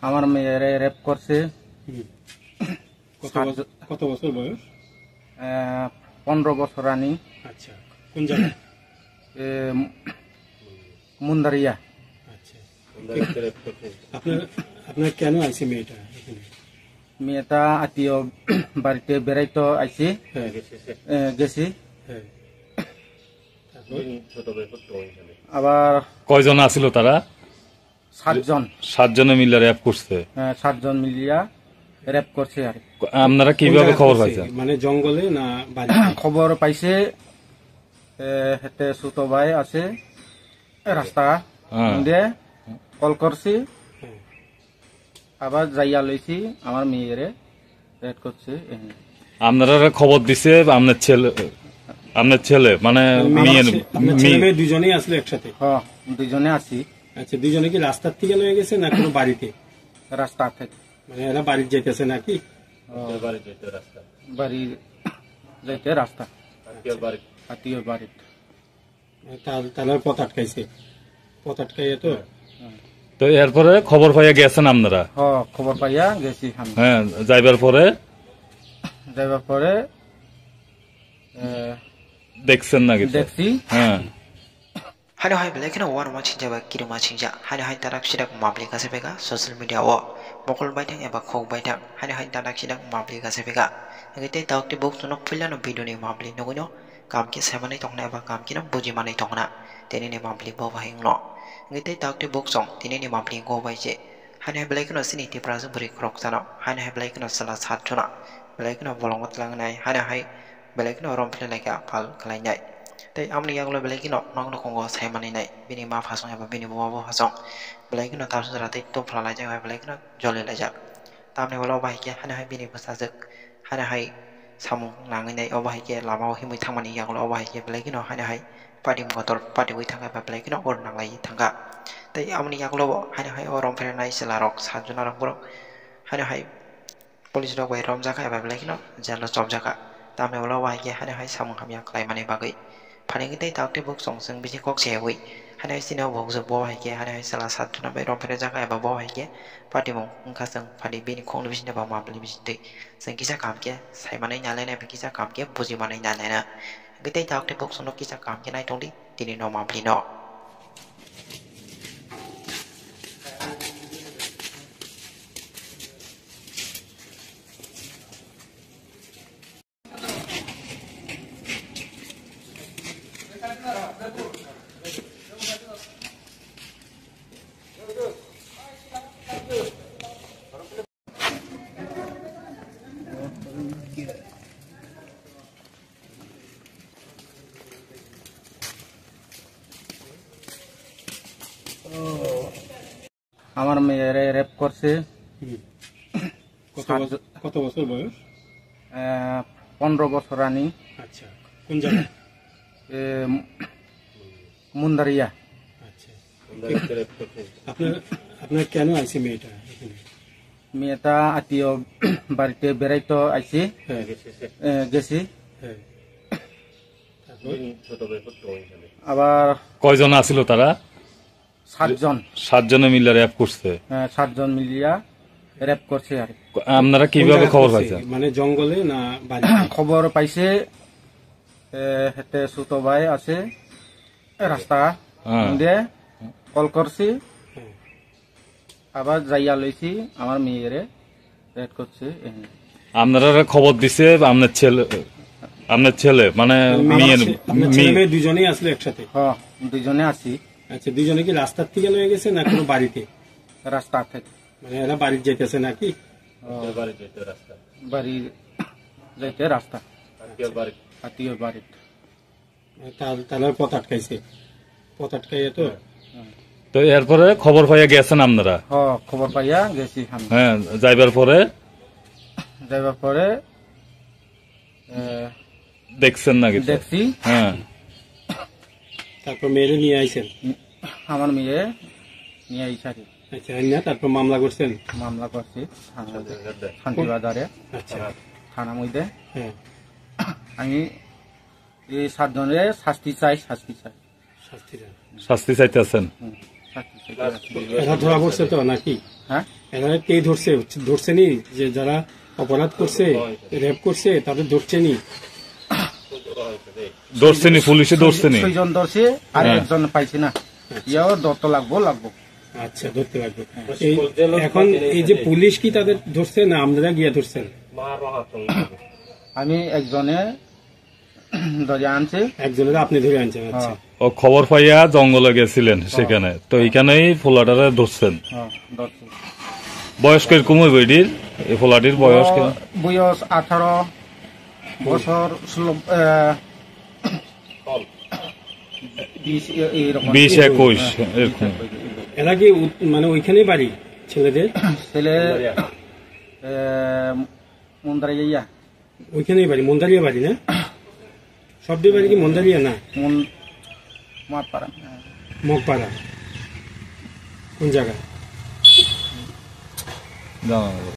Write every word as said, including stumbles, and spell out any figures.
আমার মেয়েরে রেপ করছে। হুম। কত সাত বছ-, জ-, কত বছর বয়স? আহ, পনেরো বছর রানিং। আচ্ছা, কোন জায়গা? এ, মুন্দারিয়া। আচ্ছা। আপনার, আপনার কেন আইছে মেয়েটা এখানে? মেয়েটা আত্মীয় বাড়িতে বেড়াইতে আইছে। হ্যাঁ। এ, গেছি। হ্যাঁ। তারপর? আবার কয়জন আছিল তারা? সাতজন। সাতজনে মিলে রেপ করছে। হ্যাঁ, সাতজন মিলিয়া রেপ করছে আর কি। আপনারা কিভাবে কোন জায়গায় খবর করছে? পাইছেন? মানে জঙ্গলে না বাড়িতে? খবর পাইছে, এ, হেতে ছোট ভাই আছে, এ, রাস্তা হ্যাঁ। দে কল করছি, হ্যাঁ। আবার যাইয়া লইছি আমার মেয়েরে। রেড করছে, এ। আপনারা খবর দিছে আপনার ছেলে, আপনার ছেলে, মানে মানে মেয়ে, মেয়ে ছে-, আপনার ছেলে মেয়ে। মেয়ে দুজনেই আসলে একসাথে? হ, দুজনে আছি। আচ্ছা, দুজনে কি রাস্তার থেকে লয়ে গেছে না কোনো বাড়িতে? রাস্তা থেকে। মানে এরা বাড়ির যাইতেছে নাকি? ও। বাড়ির যাইতে রাস্তা। বাড়ির যাইতে রাস্তা। আত্মীয় বাড়িত। আত্মীয় বাড়িত। তা-, তাহলে পথ আটকাইছে। পথ আটকাইয়া তো। তো এরপরে খবর পাইয়া গেছেন আপনারা? হ, খবর পাইয়া গেছি আমি। হ্যাঁ, যাইবার পরে? যাইবার পরে, এ, দেখছেন না কিছু? দেখছি। হ্যাঁ। Haino hai belai kheno uanama singjak bai kirima singjak. Haino hai tarak sirak mapli kasa bega social media o. Mokol baithang eba khok baithang. Haino hai tarak sirak mapli kasa bega. Hingke tei tauk tei buk chwngno puilano video ni mapli nugwino. Kam khe saimanwi tongna eba kam khe no buji manwi tongna. Tini ni mapli bo bai wngno. Hingke tei tauk tei buk chwng tini ni mapli go bai se. Haino hai belai kheno chini Tiprasa bwrwi khoroksano. Haino hai belai kheno chwla sat jona. Belai kheno bolongo twlangnai. Haino hai belai kheno rom philai laikha pal khlainai. Tei amoni yagulo belai kheno nok nukhungo saimanwi nai. Bini ma phasong eba bini buma bo phasong. Belai kheno tamsajra tei topla laijak bai belai kheno joli laijak. Tamni ulo obo hai khe haino hai bini bwsajwk. Haino hai samung nangwi nai obo hai khe lama o himwi thangmani yagulo obo hai khe belai kheno haino hai pati motor pati wi thangkha eba belai kheno oro nanglai thangkha. Tei amoni yagulo bo haino hai o rom philai nai chwla rok sat jona rok borok haino hai police rok bai romjakha eba belai kheno jail o chopjakha. Tamni ulo bo hai khe haino hai samung hamya khlaimani bagwi. Phaini tei tauk tei buk chwng chwng bisi kok se wi. Haino hai chini o buk bo hai khe haino hai chwla sat jona bai rom philai jakha eba bo hai khe patimung wngkha chwng phadi bini khokni bisingtwi ba mapli bisingtwi. Chwng kisa kaham khe saimanwi nalaina eba kisa kaham khe bujimanwi nalaina. Hingke tei tauk tei buk chwngno kisa kaham khe nai tongdi tini no mapli no. আমার মেয়েরে রেপ করছে। হুম। কত সাত বছ-, জ-, কত বছর বয়স? আহ, পনেরো বছর রানিং। আচ্ছা, কোন জায়গা? এ, মু-, মুন্দারিয়া। আচ্ছা। আপনার, আপনার কেন আইছে মেয়েটা এখানে? মেয়েটা আত্মীয় বাড়িতে বেড়াইতে আইছে। হ্যাঁ। এ, গেছি। হ্যাঁ। তারপর? আবার কয়জন আছিল তারা? সাতজন। সাতজনে মিলে রেপ করছে। হ্যাঁ, সাতজন মিলিয়া রেপ করছে আর কি। আপনারা কোন কিভাবে জায়গায় খবর করছে? পাইছেন? মানে জঙ্গলে না বাড়িতে? খবর পাইছে, এ, হেতে ছোট ভাই আছে, এ, রাস্তা হ্যাঁ। দে কল করছি। হ্যাঁ। আবার যাইয়া লইছি আমার মেয়েরে। রেড করছে, এ। আপনারা খবর দিছে আপনার ছেলে, আপনার ছেলে, মানে মানে মেয়ে, মেয়ে, আপনার ছেলে মেয়ে মেয়ে দুজনেই আসলে একসাথে? হ, দুজনে আছি। আচ্ছা, দুজনে কি রাস্তার থেকে লয়ে গেছে না কোনো বাড়িতে? রাস্তা থেকে। মানে এরা বাড়ির যাইতেছে নাকি? ও। বাড়ির যাইতে রাস্তা। বাড়ির যাইতে রাস্তা। আত্মীয় বাড়ি। আত্মীয় বাড়ির। তা-, তাহলে পথ আটকাইছে। পথ আটকাইয়া তো? তো এরপরে খবর পাইয়া গেছেন আপনারা? হ, খবর পাইয়া গেছি আমি। হ্যাঁ, যাইবার পরে? যাইবার পরে, এ, দেখছেন না কিছু? দেখছি। হ্যাঁ। তারপর মেয়েরে নিয়ে আইছেন? আমার মেয়ে নিয়ে আইসা কি? আচ্ছা, আইনা তারপর মামলা করছেন? মামলা করছি থানায়, শান্তিবাজারে। আচ্ছা। থানা মধ্যে। হ্যাঁ। আমি এই সাতজনের শাস্তি চাই, শাস্তি চাই। শাস্তি চান? শাস্তি চাইতেছেন? হুম। এরা ধরা পড়ছে তো নাকি? হ্যাঁ। এরা কে ধরছে? ধরছেনি যে যারা অপরাধ করছে, রেপ করছে, তাদের ধরছেনি? ধরছেনি, পুলিশে ধরছেনি। ছয়জন ধরছে, আর হ্যাঁ। একজন পাইছে না। ইয়াও ধরতে লাগবো, লাগবো। আচ্ছা, ধরতে লাগবে। এই, এখন এই যে পুলিশ কি তাদের ধরছে না আপনারা গিয়া ধরছেন? আমি একজনে ধরে আনছে। একজনের আপনি ধরে আনছেন, আচ্ছা। হ্যাঁ। ও খবর পাইয়া জঙ্গলে গেছিলেন সেখানে, তো এখানেই ফোলাটারে ধরছেন। হ্যাঁ, ধরছে। বয়স কিরকম হইব এটির? এই ফোলাটির বয়স ও, কেমন? বয়স আঠারো বছর, ষোলো, আহ, বিশ, এ-, এইরকম। বিশ, একুশ, হ্যাঁ, এরকম। বিশ, একুশ। এরা কি উত-, মানে ওইখানেই বাড়ি ছেলেদের? ছেলে, আহ, মন্দারিয়া। ওইখানেই বাড়ি, মন্দারিয়া বাড়ি না? সবদের বাড়ি কি মন্দারিয়া না? মন-, মগপাড়া। মগপাড়া। কোন জায়গা? জানা নেই।